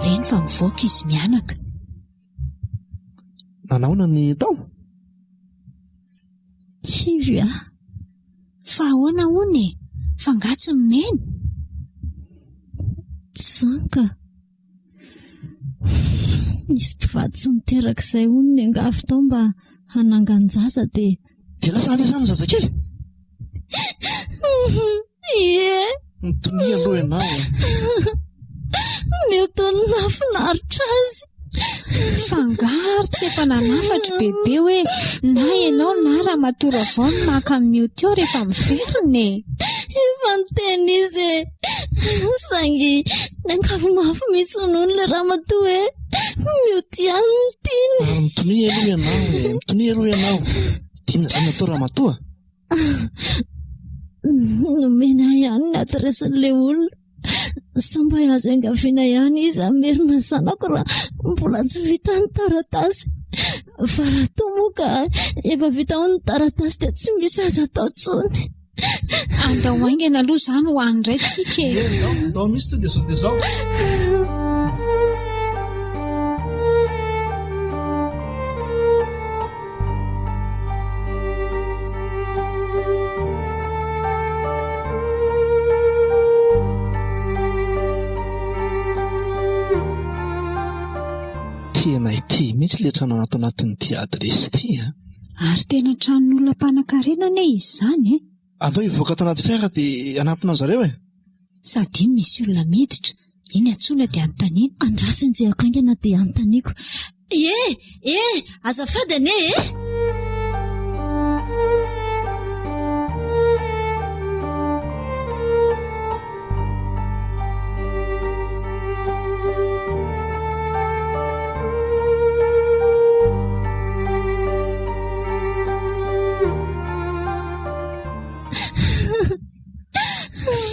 Reny fa mivoaka izy mianaka. Nanaona ny tao? Kivy aho. Fa ahoana hono e? Fa angaha tsy mimeno? Izany ka. Nisy mpivady tsy niteraka izay hono niangavy tao mba hanangan-jaza dia... Dia lasa any izany ny zazakely? Ie. Mitonia aloha ianao e. Mioty no nahafinaritra azy. Fa angaha ary tsy efa nanafatry bebe hoe na ianao na ramatoa Ravao no maka an'i Mioty eo rehefa miverina e. Efa niteny izy e. Saingy niangavy mafy mihitsy hono ilay ramatoa hoe Mioty ihany no tiany. Ary mitonia aloha ianao e, mitonia aloha ianao. Dia inona izany no atao ramatoa? Nomena ahy ihany ny adiresin'ilay olona. Sao mba azo iangaviana ihany izy hamerina ny zanako raha mbola tsy vita ny taratasy. Fa raha toa moa ka efa vita ao ny taratasy dia tsy misy azo atao intsony. Andao haingana aloha izany ho any indray tsika e. Ndao mihitsy to dia zao dia zao. Tena ity mihitsy ilay trano anato anatin'ity adiresy ity a. Ary tena tranon'olona mpanankarena anie izy izany e. Andao hivoaka ato anaty fiara dia hanampina an-dry zareo e. Sady iny misy olona miditra, iny antsoina dia anontaniana. Andraso enjehako haingana dia anontaniako. E! E! Azafady anie e!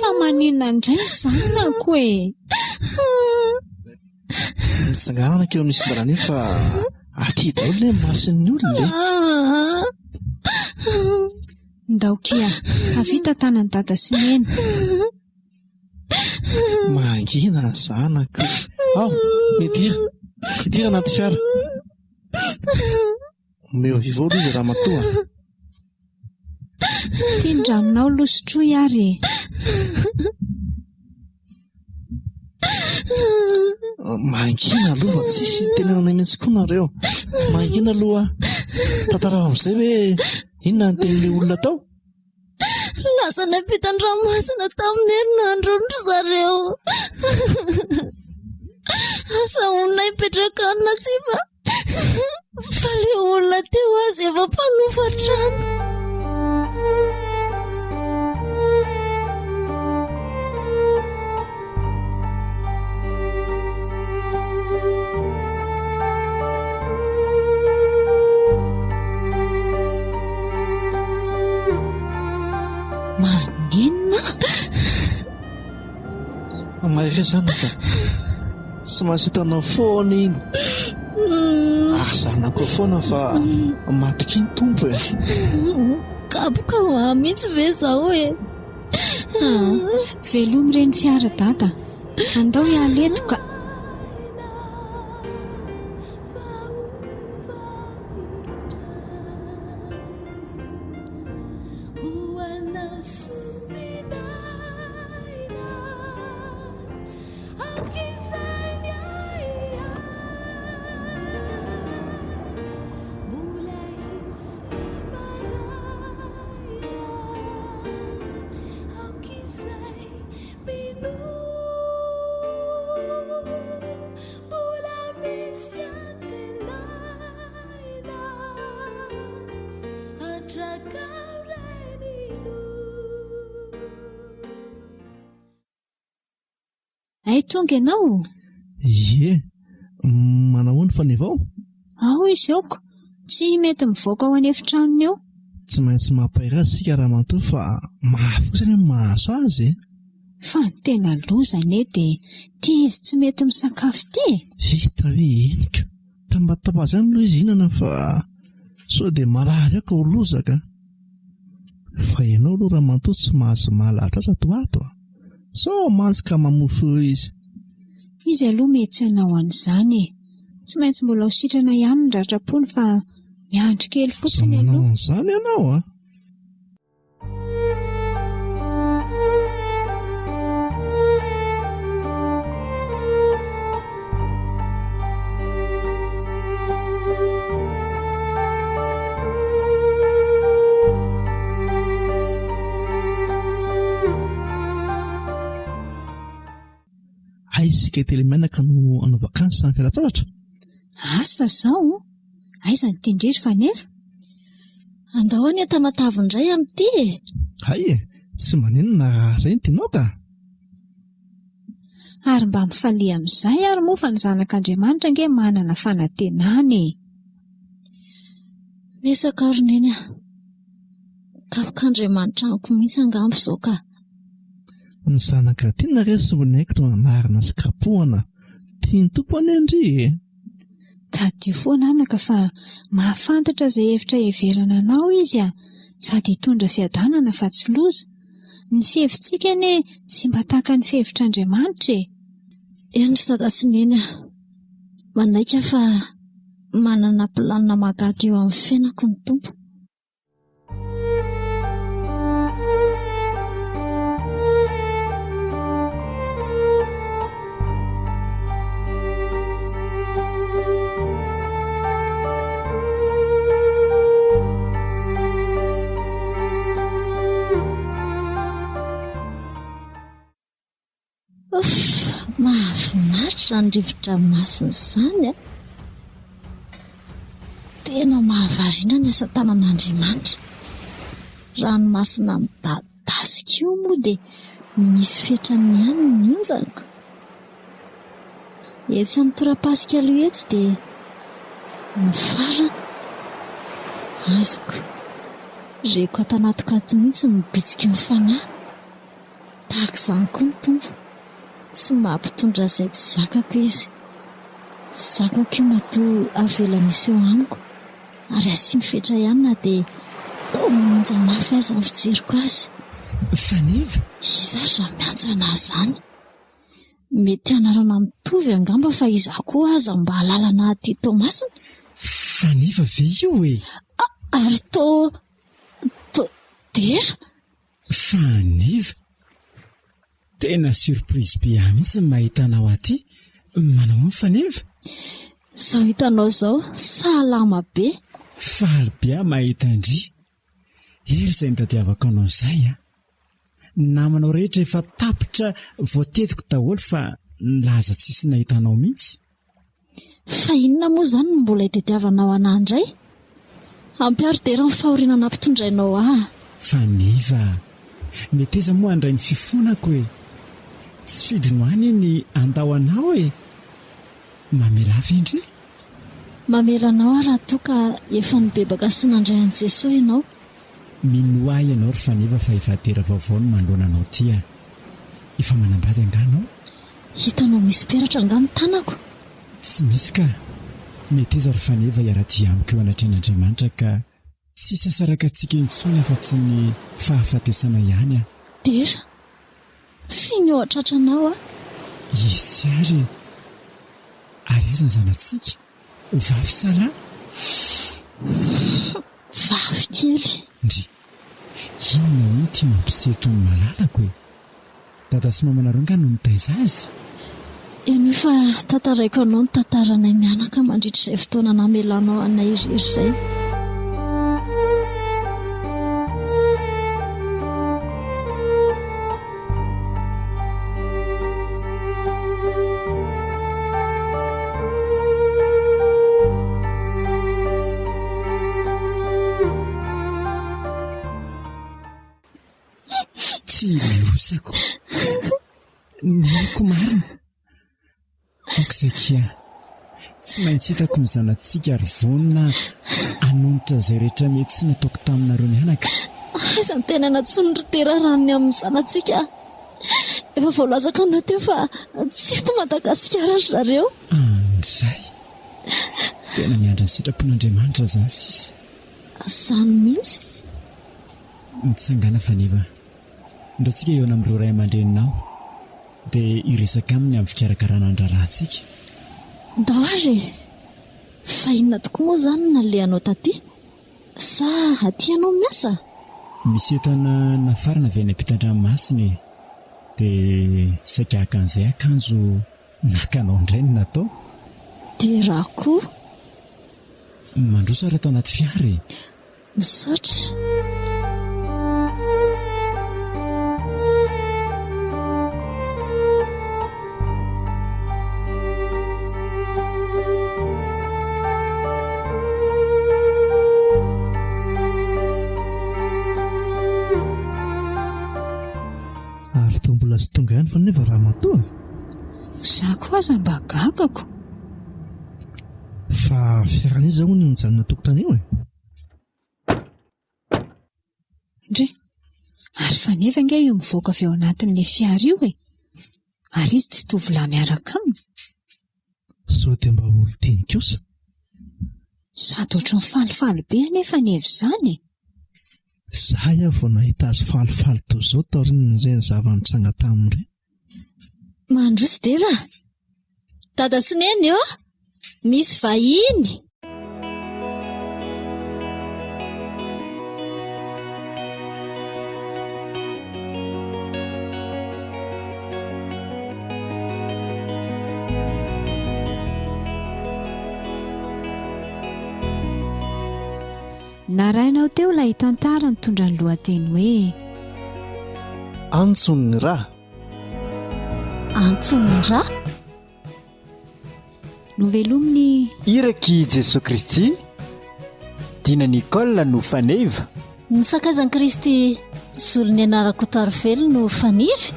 Fa maninona indray ny zanako e? Mitsangana keo amin'ny sisin-dalana io fa aty daholo ilay mason'ny olona e. Ndao kia, avita tanan'i dada sy neny. Mangina ny zanako. Ao, midira. Midira anaty fiara. Omeo vivo aloha izy ramatoa. Ty ny ranonao aloha sotroy ary e. Mangina aloha fa tsisy tenenana mihitsy koa nareo. Mangina aloha. Tantarao amin'izay hoe inona ny tenin'ilay olona tao? Lasa niampita ny ranomasina tamin'ny herinandro ry zareo. Asa honina hipetraka any na tsia fa fa ilay olona teo aza efa mpanofa trano. Maninona? Mahery zanaka. Tsy maintsy hitanao foana iny. Ary zanako foana fa matokia ny Tompo e. Kapoka ho ahy mihitsy ve izao e? Velomy ireny fiara dada. Andao hiala eto ka. Hay tonga ianao? Ie, manahoana Faneva ao? Ao izy aoko, tsy mety mivoaka ao an'efitranony ao. Tsy maintsy mampahery azy isika ramatoa fa mafy kosa anie ny mahazo azy e! Fa ny tena loza anie dia ity izy tsy mety misakafo ity e! Hita hoe henoko. Tambatamba azy any aloha izy hihinana fa sao dia marary ao ka ho loza ka. Fa ianao aloha ramatoa tsy mahazo mahalatra azy ato ho ato a! Sao mantsy ka mamoa feo izy. Izy aloha mety tsy hanao an'izany e! Tsy maintsy mbola ho sitrana ihany ny ratram-pony fa miandry kely fotsiny aloha. Aza manao an'izany ianao a! Aiza isika telo mianaka no hanao vakansy na fialan-tsasatra? Asa izao, aiza ny tian-dry ry Faneva? Andao anie Tamatave indray amin'ity e! Hay e! Tsy maninona raha izay no tianao ka! Ary mba mifalia amin'izay ary moa fa ny zanak'Andriamanitra ange manana fanantenana e! Miezaka aho ry Neny a! Kapok'Andriamanitra amiko mihitsy angamba izao ka! Ny zanaka tiana re solon'aiko no anarina sy kapohana. Tian'ny Tompo anie ndry e! Tadidio foana anaka fa mahafantatra izay hevitra hiheverana anao Izy a! Sady hitondra fiadanana fa tsy loza. Ny fihevitsika anie tsy mba tahaka ny fihevitr'Andriamanitra e! Eny ry Dada sy Neny a! Manaiky aho fa manana planina mahagaga eo amin'ny fiainako ny Tompo. Ouf! Mahafinaritra izany rivo-dranomasina izany a! Tena mahavariana ny asa tanan'Andriamanitra. Ranomasina midadasika io moa dia misy fetrany ihany ny onjany ko. Etsy amin'ny torapasika aloha etsy dia mifarana. Azoko. Reko ato anatiko ato mihitsy ny bitsiky ny fanahy. Tahaka izany koa ny Tompo, tsy mampitondra izay tsy zakako Izy. Zakako io matoa avelany hiseho amiko, ary asiany fetra ihany na dia toa manonja mafy aza ny fijeriko azy. Faneva? Iza ary raha miantso anah izany? Mety anarana mitovy angamba fa izaho koa aza mba lalana aty Toamasina. Faneva ve io e? Ary toa, toa Dera? Faneva! Tena surprise be ahy mihitsy ny mahita anao aty. Manao ahoana Faneva? Izao hitanao izao, salama be. Faly be aho mahita an-dry. Hery izay nitadiavako anao izay a. Ny namanao rehetra efa tapitra voatetiko daholo fa nilaza tsisy nahita anao mihitsy. Fa inona moa izany no mbola itadiavanao anah indray? Ampiharo dera ny fahoriana nampitondrainao ahy. Faneva, meteza moa handray ny fifonako e! Tsy fidiny ho ahy anie ny handao anao e! Mamelà ve ndry? Mamela anao aho raha toa ka efa nibebaka sy nandray an'i Jesoa ianao. Minoa ahy ianao ry Faneva fa efa dera vaovao no manoloana anao ity a! Efa manambady angaha anao? Hitanao misy peratra angaha ny tanako? Tsy misy ka! Meteza ry Faneva hiara-dia amiko eo anatrehan'Andriamanitra ka tsy hisy hahasaraka antsika intsony afa-tsy ny fahafatesana ihany a! Dera, f'iny eo an-tratranao aho. Etsy ary e! Ary aiza ny zanatsika? Vavy sa lahy? Vavy kely. Ndry! Inona hono ity mampiseho toy ny malalako e? Dada sy mamanareo nga no nitaiza azy? Henoy fa tantaraiko anao ny tantaranay mianaka mandritra izay fotoana namelanao anay irery izay. Tsy losako. Neniko marina. Aoka izay kia. Tsy maintsy hitako ny zanatsika ary vonona hanonitra izay rehetra mety tsy nataoko taminareo mianaka. Aiza ny tena nantsoin'ny ry Dera raha ny amin'ny zanatsika? Efa voalazako anao teo fa tsy eto Madagasikara ry zareo. Andray! Tena miandry ny sitrapon'Andriamanitra izany sisa. Izany mihitsy. Mitsangàna Faneva. Ndao tsika hihaona amin'ireo ray aman-dreninao dia hiresaka aminy amin'ny fikarakarana ny raharahantsika. Ndao ary e! Fa inona tokoa moa izany no nalehanao taty? Sa aty ianao miasa? Misy entana nafarana avy any ampitan-dranomasina e! Dia saika haka an'izay akanjo naka anao indray no nataoko. Dia raha koa? Mandroso ary ato anaty fiara e! Misaotra. Za koa aza mba gagako. Fa fiaran'iza hono io mijanona an-tokotany io e? Ndry! Ary Faneva ange io mivoaka avy ao anatin'ilay fiara io e! Ary izy tsy tovolahy miaraka aminy? Sao dia mba olon-tiany kosa? Sady ohatran'ny falifaly be anie Faneva izany e! Zay aho vao nahita azy falifaly toy izao taorian'ireny zava-nitranga taminy ireny. Mandroso Dera a! Dada sy Neny ô! Misy vahiny! Narahinao teo ilay tantara nitondra ny lohateny hoe. Antson'ny ra. Antson'ny ra. Novelomin'i. Irak'i Jesoa Kristy, Dina Nicole no faneva. Ny sakaizan'i Kristy Soloniaina Rakotoarivelo no faniry.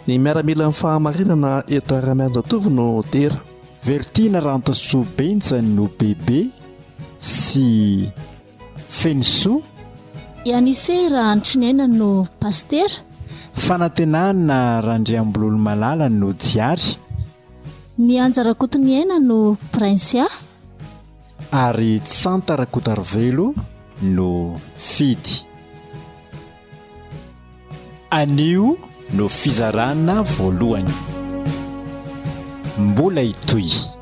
Ny miaramilan'ny fahamarinana eto Ramianjatovo no dera. Verotiana Rantosoa Benja no bebe sy Fenosoa. I Anise Rahantriniaina no pasitera. Fanantenana Randriambololomalala no Diary. Ny Anja Rakotoniaina no Princia. Ary Tsanta Rakotarivelo no Fidy. Anio no fizarana voalohany. Mbola hitohy.